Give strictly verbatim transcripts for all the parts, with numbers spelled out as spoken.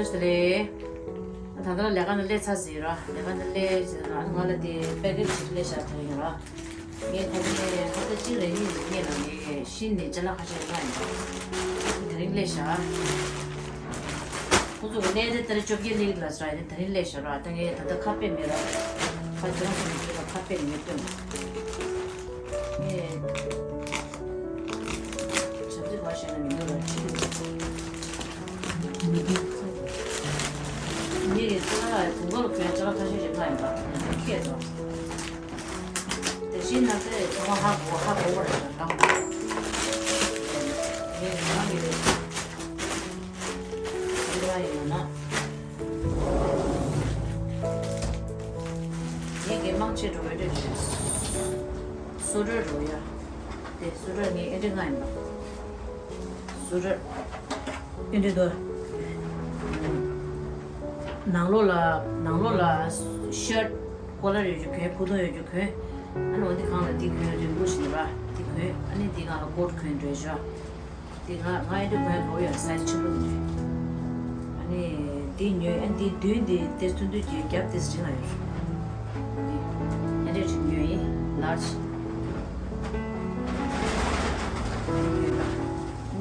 ལས། ད་ལྟ་ལས་ཀ་ནང་སླེབས་ཚར་ཟིན་ར། ལས་ཀ་ནང་སླེབས་ཟིན་ར། ང་ལ་དེ་པེ་ཀེ་ཇི་ཞིག་སླེབས་བཞག་ཐལ་ཡིན་ར། ངས་ད་ལྟ་ནས་ཧབ་ཏ་གཅིག་རེ་གཉིས་རེ་གཉིས་ལ་ངས་ཤིན་ནས་ཅ་ལག་ཁ་ཤས་ཡོང་ཡིན་པ། དེ་རིང་སླེབས་བཞག་ཁོང་ཚོ་གི་གནས་དེ་ལྟར་བཅོ་བརྒྱད་སླེབས་ལ་ཟེར་ར། དེ་རིང་སླེབས་བཞག་ར། ད་ངས་ད་ལྟ་ཁ་དཔེ་མེད་ར། ཁ་ཁྱེད་རང་ཚོ་མི་འདུག་ཁ་དཔེ་མེད་སྟོན། ངས་ཆབ་སྲིད་བ་ཞེས་ན་མི་འདུག་ལ་ཁྲིད་འདུག་ངས་ཅ་ལག་དུང་དཀར་ལ་གོན་ཅ་ལག་ཁ་ཤས་ཤིག་མངགས་ཡིན་པ། ཁྱེད་ཚོ། དེ་བཞིན་ན་ཚེ་ཚང་མ་ཧ་གོ་ཧ་གོ་བར་བྱ་དང་། ངས་རང་གི་རེད། འདི་བ་ཡིན་ན། ངས་གི་མང་ཆེ་འགྲོ་བའི་རེད། སོ་ར་འགྲོ་ཡ། དེ་སོ་ར་ངས་ཨེ་འདྲི་ང་ཡིན་པ། སོ་ར། ཨེ་འདྲི་དོ། ནང་ལོགས་ལ་ནང་ལོགས་ལ་ཤར་ཀོ་ལར་ཡོད་རྒྱུ་གོན། ཕུ་ཐུང་ཡོད་རྒྱུ་གོན། ཨ་ནི་འོ་འདི་གང་ལ་འདི་གོན། རིང་པོ་ཞིག་ར། འདི་གོན། ཨ་ནི་འདི་གང་ལ་ཀོཊ་གོན་འགྲོ་ཞོ། འདི་ང་ང་ཨེ་འདྲི་གོན་གོ་ཡོད། སའི་ཛི་ཆེན་པོ་འདི། ཨ་ནི་འདི་ཉོས། ཨ་འདི་མདུན་འདི་ཏེ་ཐུང་ཐུང་གི་རྒྱབ་ཏེ་སི་ལ་ཡོད། འདི་ཨེ་འདྲི་ཅིག་ཉོས་ཡིན། ལར་ཇི།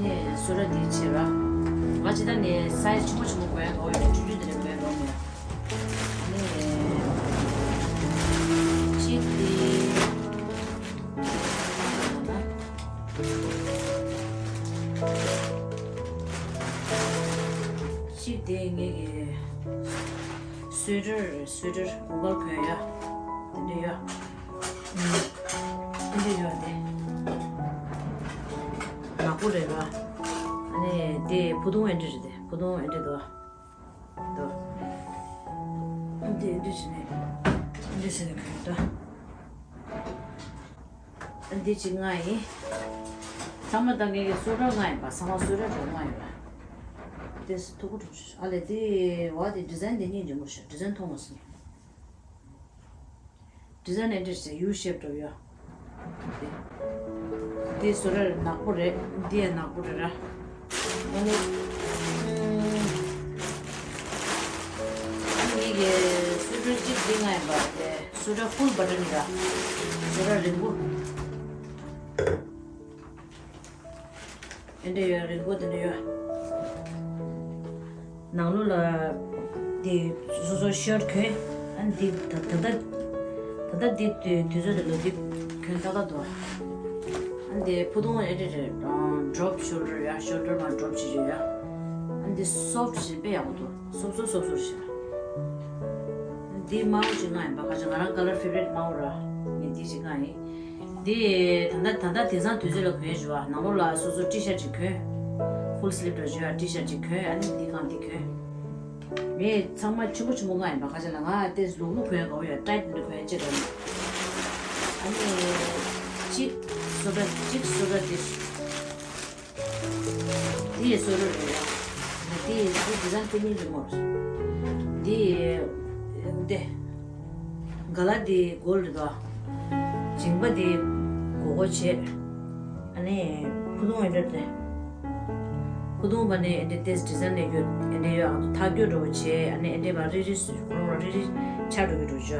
ནས་སོ་ར་དེ་བྱེད་ར། ང་ཇི་ལྟར་ནས་སའི་ཛི་ཆེན་པོ་ཆེན་པོ་གོན་ཡག་འོ་ཡོད། ཆུང་ཆུང་དེ་འདྲ་གོན་འགྲོ་མེད། ནས་གཅིག་དེ། གཅིག་དེ་ངེད་ཀྱི་སུའི་ཊར་སུའི་ཊར་གོང་པར་གོན་ཡ། དེ་འདྲ་ཡ། ཨེ་འདྲ་ཡོད་དེ། ནག་པོ་རེད་ར། ཨ་ནི་དེ་ཕུ་ཐུང་ཨེ་འདྲ་རེད་དེ། ཕུ་ཐུང་ཨེ་འདྲ་འདུག་འདུག་འདི་ཨེ་འདྲ་བྱས་ནས་ཨེ་འདྲ་བྱས་ནས་གོན་འདུག་འདི་གཅིག་ང་ཡིན། ཚང་མ་ད་ངེད་ཀྱི་སུ་ར་ང་ཡིན་པ། ཚང་མ་སུ་ར་འགྲོ་ང་ཡིན་པ། དེ་སུ་ཐུག་གུ་འགྲོ་ཤ་ཨ་ལས་དེ་བ་དེ་ཌི་ཛའིན་དེ་གཉིས་འཇིམ་པོ་ཤ་ཌི་ཛའིན་མཐོང་མ་སོང་། ཌི་ཛའིན་ཨེ་འདྲ་ཞིག་ཡུ་ཤེབ་འགྲོ་ཡོད། འདི་སོ་ར་ནག་པོ་རེད། འདི་ཡང་ནག་པོ་རེད་ར། ཨ་ནི། ཨ་ནི་ངེད་ཀྱི་སུ་ཊར་གཅིག་འདི་ང་ཡིན་པ་རེད། སུ་ཊར་ཕུལ་བ་ཊན་ར། སུ་ཊར་རིང་པོ། ཨེ་འདྲ་ཡོད། རིང་པོ་དེ་འདྲ་ཡོད། ནང་ལོགས་ལ་དེ་སོ་སོ་ཤར་གྱོན། ཨ་འདི་ད་ད་ད་ད་ད་འདི་དུས་དུས་ཚོད་དེ་ལོ་འདི་གྱོན་ཏག་ཏག་འདུག་ཨ་འདི་ཕུ་ཐུང་ཨེ་འདྲ་རེད། ཌོབ་ཤོལ་ཌར་ཡ། ཤོལ་ཌར་མ་ཌོབ་བྱེད་རྒྱུ་ཡ། ཨ་འདི་སོཕ་ཊི་ཞིག་དཔེ་ཡག་པོ་འདུག་སོབ་སོབ་སོབ་སོབ་ཞིག་འདི་དམར་པོ་ཅིག་ང་ཡིན་པ། ཁ་ཅིག་ང་རང་ཀ་ལར་ཕེ་བ་རེཊ་དམར་པོ་ར། ངས་འདི་ཅིག་ང་ཡིན། འདི་ད་ལྟ་ད་ལྟ་དེང་སང་དུས་ཚོད་ལ་གོན་ཞུ་བ། ནང་ལོགས་ལ་སོ་སོ་ཊི་ཤར་ཊི་ཅིག་གོན། ཕུལ་སི་ལིབ་འདྲ་ཞུ་བ། ཊི་ཤར་ཊི་ཅིག་གོན། ཨ་ནི་འདི་གང་འདི་གོན། ངས་ཚང་མ་ཆེན་པོ་ཆེན་པོ་ང་ཡིན་པ། ཁ་ཅིག་ལ་ང་ཏེ་ལུག་ལུག་གོན་གོ་ཡོད། ཊའིཊ་འདི་གོན་ཅིག་གོན། ཨ་ནི་གཅིག་སོ་ཊ་གཅིག་སོ་ཊ་འདི། འདི་ཡི་སོ་རུ་རེད་ཡ། འདི་ཡི་སོ་ཌི་ཛའིན་ཏེ་ནི་རི་མོ་རེད། འདི་ཡི་འདི་ག་ལ་འདི་གོལ་ཌི་དོ། མཇིང་པ་འདི་གོ་གོ་བྱེད། ཨ་ནི་ཕུ་ཐུང་ཨེ་འདྲ་དེ། ཕུ་ཐུང་པ་ནི་ཨེ་འདྲ་ཏེ་ཌི་ཛའིན་ལས་རྒྱུ་ཨེ་འདྲ་ཡོད། ཨ་ཐག་རྒྱུ་འགྲོ་བྱེད། ཨ་ནི་ཨེ་འདྲ་བ་རི་རི་སུ་ཁོ་རང་རི་རི་ཆ་འགྲོ་གི་འགྲོ་བྱོས།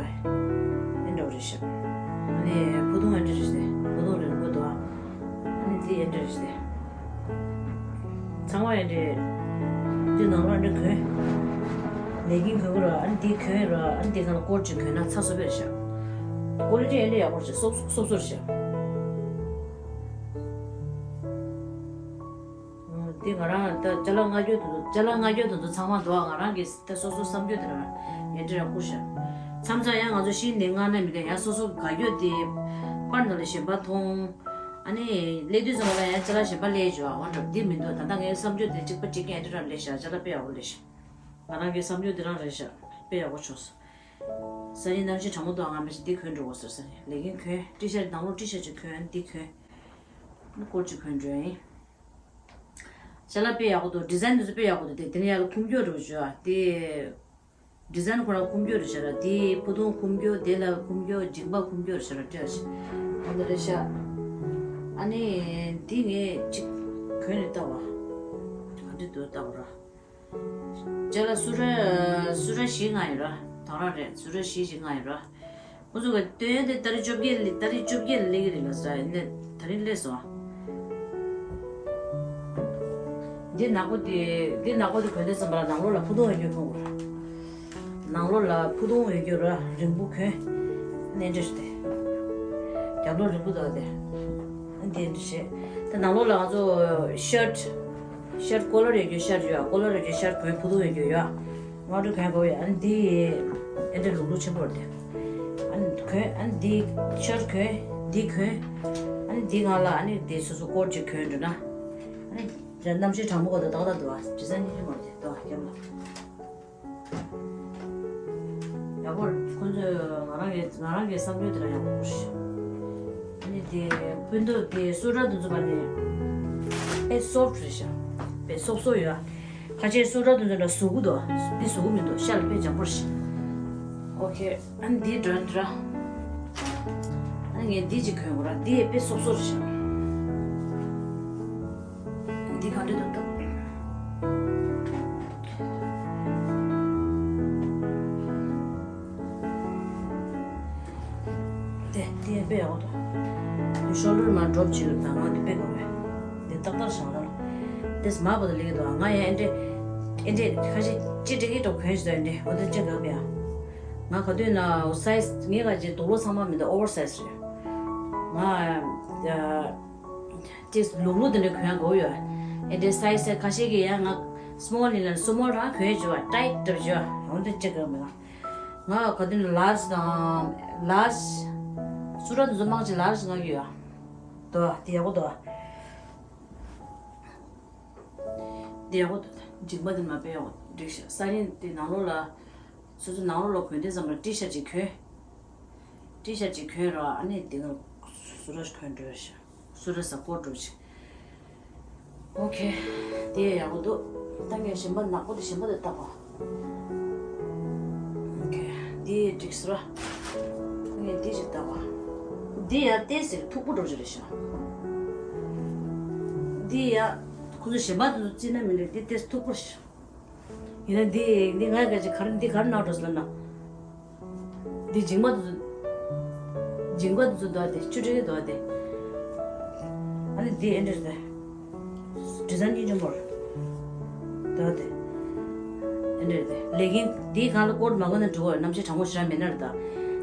ཨེ་འདྲ་བ་རེད་ཤག་ཨ་ནི་ཕུ་ཐུང་ཨེ་འདྲ་རེད་དེ། ཕུ་ཐུང་རིང་པོ་དོ། ཨ་ནི་འདི་ཨེ་འདྲ་རེད་དེ། ཚང་མ་ཨེ་འདྲ། འདི་ནང་ལོགས་ཨེ་འདྲ་གོན། ལེ་གིན་གོན་གོ་ར། ཨ་ནི་འདི་གོན་ར། ཨ་ནི་འདི་སྒང་ལ་ཀོཊ་ཅིག་གོན་ན་ཚ་སོ་པེ་རེད་ཤག་ཀོ་ལི་ཊི་ཨེ་འདྲ་ཡག་པོ་རེད་ཤག་སོབ་སོབ་སོབ་རེད་ཤག་འདི་ང་རང་ད་ཅ་ལག་མངགས་རྒྱུ་དེ་ཚོ་ཅ་ལག་མངགས་རྒྱུ་དེ་ཚོ་ཚང་མ་འདུག་ང་རང་གི་ད་སོ་སོ་བསམ་རྒྱུ་དེ་རང་ཨེ་འདྲ་ར་བསྐུར་ཤག་མཚམས་མཚམས་ཡང་ང་ཚོ་ཤིན་ནས་མངགས་ན་མི་འདྲ། ཡང་སོ་སོ་དགའ་རྒྱུ་དེ་པར་ནང་ལ་གཞན་པ་མཐོང་། ཨ་ནི་སླེབས་དུས་ཙམ་པ་ལ་ཡང་ཅ་ལག་གཞན་པ་སླེབས་བྱུང་བ་འདྲ་འདི་མི་འདུག་ད་ལྟ་ངའི་བསམ་རྒྱུ་དེ་གཅིག་པ་གཅིག་རྐྱང་ཨེ་འདྲ་ར་སླེབས་ཤག་ཅ་ལག་དཔེ་ཡག་པོ་སླེབས་ཤག་ང་རང་གི་བསམ་རྒྱུ་དེ་རང་རེད་ཤག་དཔེ་ཡག་པོ་བྱུང་སོང་། སང་ཉིན་གནམ་གཤིས་གྲང་མོ་འདུག་ང་མི་ཞིག་འདི་གོན་འགྲོ་དགོས་ཟེར། སང་ཉིན་ལས་ཀིན་གོན། ཊི་ཤར་ཊི་ནང་ལོགས་ཊི་ཤར་ཊི་ཅིག་གོན། འདི་གོན། ནི་ཀོཊ་ཅིག་གོན་འགྲོ་ཡིན། ཅ་ལག་དཔེ་ཡག་པོ་འདུག་ཌི་ཛའིན་འདི་ཚོ་དཔེ་ཡག་པོ་འདུག་དེ་དེ་ནས་ཡར་ལ་ཁུངས་སྐྱོར་འགྲོ་བྱོས་ཨ། དེ་ཌི་ཛའིན་ཁོ་རང་ཁུངས་སྐྱོར་རེད་ཤག་ར། དེ་ཕུ་ཐུང་ཁུངས་སྐྱོར། དེ་ལ་ཁུངས་སྐྱོར། མཇིང་པ་ཁུངས་སྐྱོར་ཤག་ར། སྤྲད་ཤག་ཨ་ནི་རེད་ཤག་ཨ་ནི་འདི་ངས་ཅིག་གོན་ནས་ལྟ་བ། ག་འདྲ་འདུག་ལྟ་བ་ར། ཅ་ལག་སུ་ར་སུ་ར་བཞི་ལྔ་ཡོད་ར། དང་ར་རེད། སུ་ར་བཞི་བཞི་ལྔ་ཡོད་ར། ཁོ་ཚོ་གི་སྟོན་དེ་ཏ་རིག་བཅོ་བརྒྱད་ལ་ཏ་རིག་བཅོ་བརྒྱད་ལ་སླེབས་ཀྱི་རེད་ལ་ས་ཡིན་ནས་ད་རིང་སླེབས་སོང་། འདི་ནག་པོ་དེ་འདི་ནག་པོ་དེ་གོན་དུས་ཙམ་པ་ལ་ནང་ལོགས་ལ་ཕུ་ཐུང་ཡོད་རྒྱུ་མཐོང་གི་རེད། ནང་ལོགས་ལ་ཕུ་ཐུང་ཡོད་རྒྱུ་ར་རིང་པོ་གོན། ནས་འདྲ་ཞིག་དེ། རྒྱབ་ལོགས་རིང་པོ་འདུག་དེ། འདི་འདྲ་བྱས། ད་ནང་ལོགས་ལ་ང་ཚོ་ཤར་ཊི། ཤར་ཊི་ཀོ་ལར་ཡོད་རྒྱུ་ཤར་ཊི་ཡོད། ཀོ་ལར་ཡོད་རྒྱུ་ཤར་ཊི་གོན་ཕུ་ཐུང་ཡོད་རྒྱུ་ཡོད། ང་ཚོ་གོན་དགོས་ཡོད། ཨ་ནི་འདི་ཨེ་འདྲ་ལུག་ལུག་ཆེན་པོ་རེད་དེ། ཨ་ནི་གོན་ཨ་ནི་འདི་ཤར་ཊི་གོན་འདི་གོན། ཨ་ནི་འདི་སྒང་ལ་ཨ་ནི་འདི་སོ་སོ་ཀོ་ཊི་ཅིག་གོན་འགྲོ་ན། ཨ་ནི་རྣམ་ཤེས་གྲང་མོ་ག་དུ་ཏག་ཏག་འདུག་ཨ། ཇི་སན་ཉི་ཉི་མོ་རེད་དེ་འདུག་ཨ། རྒྱབ་ལ། ཡག་པོ་རེད། ཁོང་ཚོས་ང་རང་གི་ང་རང་གི་བསམ་ཚུལ་དེ་ལ་ཡག་པོ་རེད་ཤག་ཨ་ནི་དེ་སྤུན་ཟླ་དེ་སུ་ཊི་དེ་ཚོ་བ་ནི་དཔེ་སོབ་ཊི་རེད་ཤག་དཔེ་སོབ་སོབ་ཡོད། ཁ་ཤས་སུ་ཊི་དེ་ཚོ་ལ་ཟུག་གི་འདུག་འདི་ཟུག་གི་མི་འདུག་ཤ་ལ་དཔེ་འཇམ་པོ་རེད་ཤག་ཨོ་ཁེ། ཨ་ནི་འདི་འདྲ་འདྲ། ཨ་ནི་ངས་འདི་གཅིག་གོན་དགོས་ར། འདི་དཔེ་སོབ་སོབ་རེད་ཤག་འདི་ག་འདྲ་འདུག་ལྟ། དེ་དེ་དཔེ་ཡག་པོ་འདུག་ཤོལ་ཌར་མར་ཌོབ་བྱེད་ཡོད་ད་ང་འདི་དཔེ་དགོས་རེད། འདི་ཏག་ཏག་བཞག་ད་ལ། དེས་མ་བོ་དེ་ལེགས་འདུག་ང་ཡང་ཨེ་འདྲེ་ཨེ་འདྲེ་ཁ་ཤས་ཅི་འདྲེ་གི་འགྲོ་གོན་ཞིག་ད་ཨེ་འདྲེ་འོ་དེ་ཅི་དགོས་ཡ། ང་ག་དུས་ན་སའི་ཛི་ངས་ག་ཅི་དུག་ལོག་ཚང་མ་མི་འདུག་ཨོ་ཝར་སའི་ཛི་རེད། ང་ཅི་ལུག་ལུག་དེ་འདྲ་གོན་དགོས་ཡོད། ཨེ་འདྲེ་སའི་ཛི་ཁ་ཤས་ཀྱི་ཡང་ང་སི་མོལ་ཡིན་ན་སི་མོལ་རང་གོན་བྱོས་པ་ཊའིཊ་འདྲ་བྱོས་པ་འོ་དེ་ཅི་དགོས་མི་ང་། ང་ག་དུས་ལར་ཇི་དང་ལར་ཇི། སུ་ཊི་དེ་ཚོ་མང་ཆེ་ལར་ཇི་མངགས་ཀྱི་ཡོད། དོ་དེ་ཡག་པོ་འདུག་དེ་ཡག་པོ་འདུག་མཇིང་པ་དེ་མ་དཔེ་ཡག་པོ་འགྲིག་ཤག་སང་ཉིན་དེ་ནང་ལོགས་ལ་སོ་སོ་ནང་ལོགས་ལ་གོན་དུས་ཙམ་པ་ཊི་ཤར་ཊི་ཅིག་གོན། ཊི་ཤར་ཊི་ཅིག་གོན་རོགས། ཨ་ནི་དེ་ག་སུ་ཊི་གོན་འགྲོ་ཤག་སུ་ཊི་ས་ཀོ་ཊི་འགྲོ་ཅིག་ཨོ་ཁེ། དེ་ཡག་པོ་འདུག་ད་ངས་ཞིམ་པ་ནག་པོ་དེ་ཞིམ་པ་དེ་བཏགས་པ། ཨོ་ཁེ། དེ་འགྲིག་སོང་ར། ངས་དེ་ཞིག་བཏགས་པ། དེ་ཡ་ཏོག་ཙམ་མཐུག་པོ་འགྲོ་གི་རེད་ཤག་དེ་ཡ། ཁོ་ཚོ་ཞིམ་པ་དེ་ཚོ་བརྩིས་ན་མི་འགྲིག་དེ་ཏོག་ཙམ་མཐུག་པོ་རེད་ཤག་ཡིན་ན་འདི་འདི་ང་ག་ཅིག་ག་རེ་འདི་ག་རེ་ནང་འགྲོ་སོང་ལབ་ན། འདི་མཇིང་པ་འདི་ཚོ། མཇིང་པ་འདི་ཚོ་འདུག་སྟེ་ཆུ་ཊི་འདུག་སྟེ། ཨ་ནི་འདི་ཨེ་འདྲ་རེད། ཌི་ཛའིན་སྙིང་རྗེ་མོ་རེད། འདུག་སྟེ། ཨེ་འདྲ་རེད། ལེ་གིན་འདིའི་སྒང་ལ་ཀོ་ཊི་མ་གོན་ན་འགྲིག་གོ་རྣམ་ཤེས་གྲང་མོ་ཞེ་དྲག་མེད་ན་རེད་ད།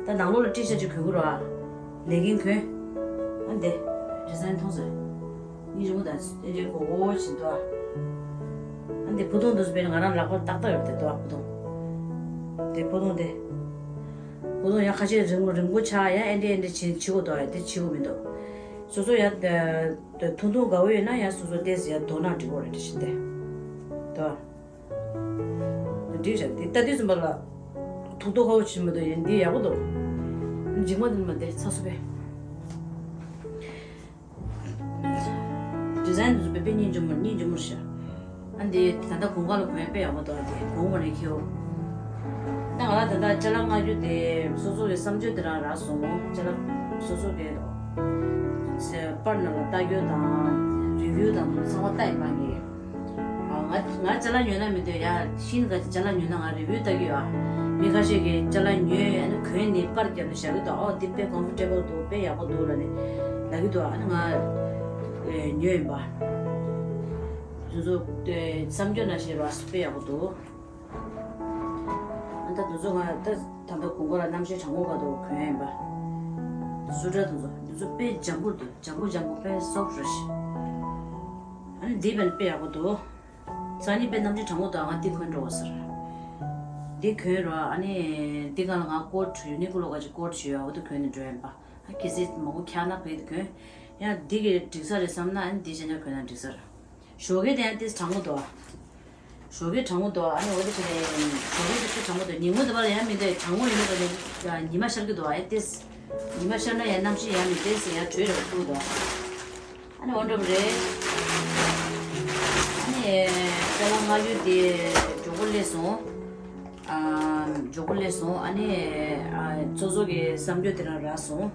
ད་ནང་ལོགས་ལ་ཊི་ཤར་ཊི་ཅིག་གོན་དགོས་རེད་བ། ལེ་གིན་གོན། ཨ་འདི། ཌི་ཛའིན་མཐོང་སོང་། སྙིང་རྗེ་མོ་དང་ཨེ་འདྲའི་གོ་གོ་བྱེད་འདུག་ཨ། ཨ་འདི་བུ་ཐུང་འདུག་སེ་དཔེར་ན་ང་རང་ལག་པར་ཏག་ཏག་ཡོད་རེད་འདུག་ཨ། བུ་ཐུང་། དེ་བུ་ཐུང་དེ། བུ་ཐུང་ཡང་ཁ་ཤས་རིང་རིང་པོ་ཆགས་ཡང་ཨེ་འདྲའི་ཨེ་འདྲའི་བྱེད་བྱེད་དགོས་འདུག་ཨ། དེ་བྱེད་དགོས་མི་འདུག་སོ་སོ་ཡང་དེ་ཐུང་ཐུང་དགའ་བོ་ཡོད་ན་ཡང་སོ་སོ་ཏོག་ཙམ་ཡང་མདོར་ན་འགྲིག་གོ་རེད་དེ་བཞིན་དེ། འདུག་ཨ། འགྲིག་རེད་དེ་ལྟ་དུས་ཙམ་པ་ལ། ཐུག་ཐུག་ཁ་བོ་བྱེད་མི་འདུག་ཡིན་འདི་ཡག་པོ་འདུག་མཇིང་མ་འདི་མ་དེ་ཚ་སུ་པས། ཌི་ཛའིན་འདི་ཚོ་དཔེ་དཔེ་སྙིང་རྗེ་མོ་སྙིང་རྗེ་མོ་རེད་ཤག་ཨ་འདི་ད་ལྟ་དགུན་ཁ་ལ་གོན་ཡ་དཔེ་ཡག་པོ་འདུག་ཨ་འདི་གོང་མ་རེད་ཁྱེའུ། ད་ང་ལ་ད་ལྟ་ཅ་ལག་མངགས་རྒྱུ་དེ་སོ་སོ་གི་བསམ་སྤྱོད་དེ་རང་རག་སོང་། ཅ་ལག་སོ་སོ་གི་ཚེ་པར་ནང་ལ་ལྟ་རྒྱུ་དང་རི་བིའུ་དང་དེ་ཚོ་ཚང་མ་ལྟ་ཡིན་པ་ངས། ཨ་ང་ང་ཅ་ལག་ཉོས་ན་མི་འདོད་ཡ། ཤིན་ག་ཅི་ཅ་ལག་ཉོས་ན་ང་རི་བིའུ་ལྟ་གི་ཡོད་ཨ། མི་ཁ་ཤས་ཀྱིས་ཅ་ལག་ཉོས་ཨ་ནི་གོན་ནས་པར་བརྒྱབ་ནས་བཞག་གི་འདུག་ཨོ་འདི་དཔེ་ཀོམ་ཕོར་ཊེ་བལ་འདུག་དཔེ་ཡག་པོ་འདུག་ལབ་ནས་ལབ་གི་འདུག་ཨ་ནི་ང་ཉོས་ཡིན་པ། དེ་ཚོ་བསམ་སྐྱོ་ན་ཤེས་རོགས་དཔེ་ཡག་པོ་འདུག་ཨ་ད་དེ་ཚོ་ང་ད་ད་ལྟ་དགུན་ཁ་ལ་གནམ་གཤིས་གྲང་མོ་ག་དུས་གོན་ཡིན་པ། སུ་ཊར་དེ་ཚོ་དེ་ཚོ་དཔེ་འཇམ་པོ་འདུག་འཇམ་པོ་འཇམ་པོ་དཔེ་སོབ་རེད་ཤག་ཨ་ནི་འདི་བན་དཔེ་ཡག་པོ་འདུག་སང་ཉིན་དཔེ་གནམ་གཤིས་གྲང་མོ་འདུག་ང་འདི་གོན་འགྲོ་བ་ཟེར། འདི་གོན་རོགས་ཨ་ནི་འདི་སྒང་ལ་ང་ཀོ་ཊི་ཡུ་ནི་ཀོ་ལོ་ག་ཅིག་ཀོ་ཊི་ཞུ་ཡ་འོ་དེ་གོན་ནས་འགྲོ་ཡིན་པ། ཨ་གལ་སྲིད་མང་པོ་འཁྱག་ན་བས་དེ་གོན། ཡང་འདི་གི་འགྲིག་ས་རེད་བསམ་ན་ཨ་ནི་འདི་ཅན་ཅན་གོན་ན་འགྲིག་ས་རེད། ཞོགས་ཀས་དེ་ཡང་ཏིས་གྲང་མོ་འདུག་ཨ། ཞོགས་ཀས་གྲང་མོ་འདུག་ཨ་ནི་འོ་དེ་བྱས་ནས་ཞོགས་ཀས་དེ་ཏིས་གྲང་མོ་འདུག་ཉིན་མོ་དེ་བར་ལ་ཡང་མི་འདུག་གྲང་མོ་ཡིན་མིན་དེ་ཉི་མ་ཤར་གི་འདུག་ཨ་ཡ་ཏིས། ཉི་མ་ཤར་ན་ཡང་གནམ་གཤིས་ཡང་མི་ཏིས་ཡང་དྲོད་རེ་བ་ཐུག་འདུག་ཨ་ནི་འོ་འདྲ་པོ་རེད། ཨ་ནི་ཅ་ལག་མངགས་རྒྱུ་དེ་མགྱོགས་པོ་སླེབས་སོང་། ཨ་མགྱོགས་པོ་སླེབས་སོང་། ཨ་ནི་ཨ་ཚོ་ཚོ་གི་བསམ་རྒྱུ་དེ་རང་རག་སོང་།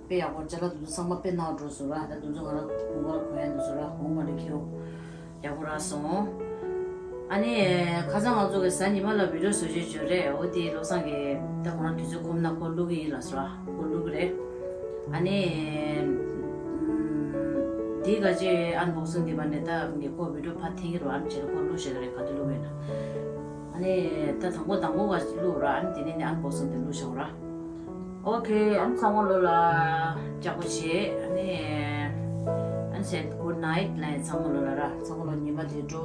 དཔེ་ཡག་པོ་ཅ་ལག་དེ་ཚོ་ཚང་མ་དཔེ་ནག་འགྲོ་སོང་ར། ད་དེ་ཚོ་ང་རང་གོང་ཁ་ལ་གོན་ཡ་འདུག་སོང་ར། གོང་མ་རེད་ཁྱེའུ། ཡག་པོ་རག་སོང་། ཨ་ནི་ཁ་སང་ང་ཚོ་གི་གཟའ་ཉི་མ་ལ་བི་ཌིའོ་བཟོ་བྱེད་བརྗོད་རེད། འོ་དེ་བློ་བཟང་གིས་ད་ཁོ་རང་དུས་ཚོད་ཁོམ་ན་ཁོ་བླུག་གི་ཡིན་ལབ་སོང་ར། ཁོ་བླུག་གི་རེད། ཨ་ནི་ཨམ། འདི་ག་ཅེ་ཨན་བོག་སིང་འདི་བ་ནས་ད་ངས་ཁོ་བི་ཌིའོ་ཕར་འཐེན་གི་རོ། ཨ་ནི་བྱེད་ལ་ཁོ་བླུག་བཞག་གི་རེད། ག་དུས་བླུག་ཡོད་ན། ཨ་ནི་ད་དང་པོ་དང་པོ་ག་བླུག་ར། ཨ་ནི་དེ་ནས་ནི་ཨན་བོག་སིང་དེ་བླུག་བཞག་ར། ཨོ་ཁེ། ཨ་ནི་ཚང་མ་ལོ་ལ་ལྕགས་པོ་བྱེད། ཨ་ནི་ཨ་ནི་ཟེར་གུཌ་ནའིཊ་ལན། ཚང་མ་ལོ་ལ་ར། ཚང་མ་ལོ་ཉི་མ་དེ་འགྲོ་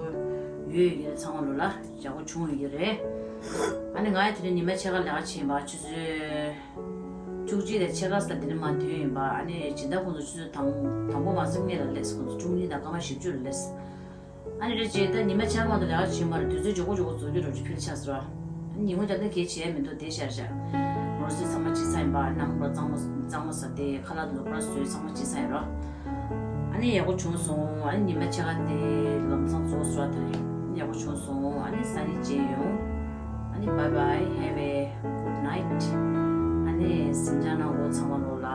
ཡོད་ཡོད། ཚང་མ་ལོ་ལ་ལྕགས་པོ་བྱུང་ཡོད་རེད། ཨ་ནི་ང་ཡི་དེ་རིང་ཉི་མ་ཕྱེད་ཀ་ལས་ཀ་བྱེད་པ། ཆུ་ཚོད་བཅུ་གཅིག་དང་ཕྱེད་ཀ་ཙམ་དེ་ནས་མར་ཐོན་ཡིན་པ། ཨ་ནི་སྦྱིན་བདག་ཁོང་ཚོ་ཆུ་ཚོད་དང་དང་པོ་མ་ཟིན་སྔོན་ལ་སླེབས། ཁོང་ཚོ་བཅུ་གཉིས་དང་སྐར་མ་བཞི་བཅུ་ལ་སླེབས། ཨ་ནི་རེད་ཅེ། ད་ཉི་མ་ཕྱེད་ཀ་མ་གཏོགས་ལས་ཀ་བྱེད་མ་རེད། དུས་ཚོད་མགྱོགས་པོ་མགྱོགས་པོ་རྫོགས་རྒྱུ་འགྲོ་རྒྱུ་ཕལ་ཆེར་ཟེར་བ། ཨ་ནི་ཉིན་མོ་རྒྱབ་ན་གལ་བྱེད་ཡ་མི་འདུག་དེ་ཤར་ཤར། མོ་རོ་སི་ཚང་མ་བྱེད་ཚར་ཡིན་པ། ནང་པ་གཙང་མ་གཙང་མ་ཟ་དེ་ཁ་ལག་དུ་པར་བཟོས་ཚང་མ་བྱེད་ཚར་ཡིན་རོ། ཨ་ནི་ཡག་པོ་བྱུང་སོང་། ཨ་ནི་ཉི་མ་ཕྱེད་ཀ་དེ་ལམ་སང་རྫོགས་སོང་། དེ་ཡག་པོ་བྱུང་སོང་། ཨ་ནི་སང་ཉིན་མཇལ་ཡོང་། ཨ་ནི་bye bye, have a good night. ཨ་ནི་གཟིམ་འཇག་གནང་གོ། ཚང་མ་ལོ་ལ།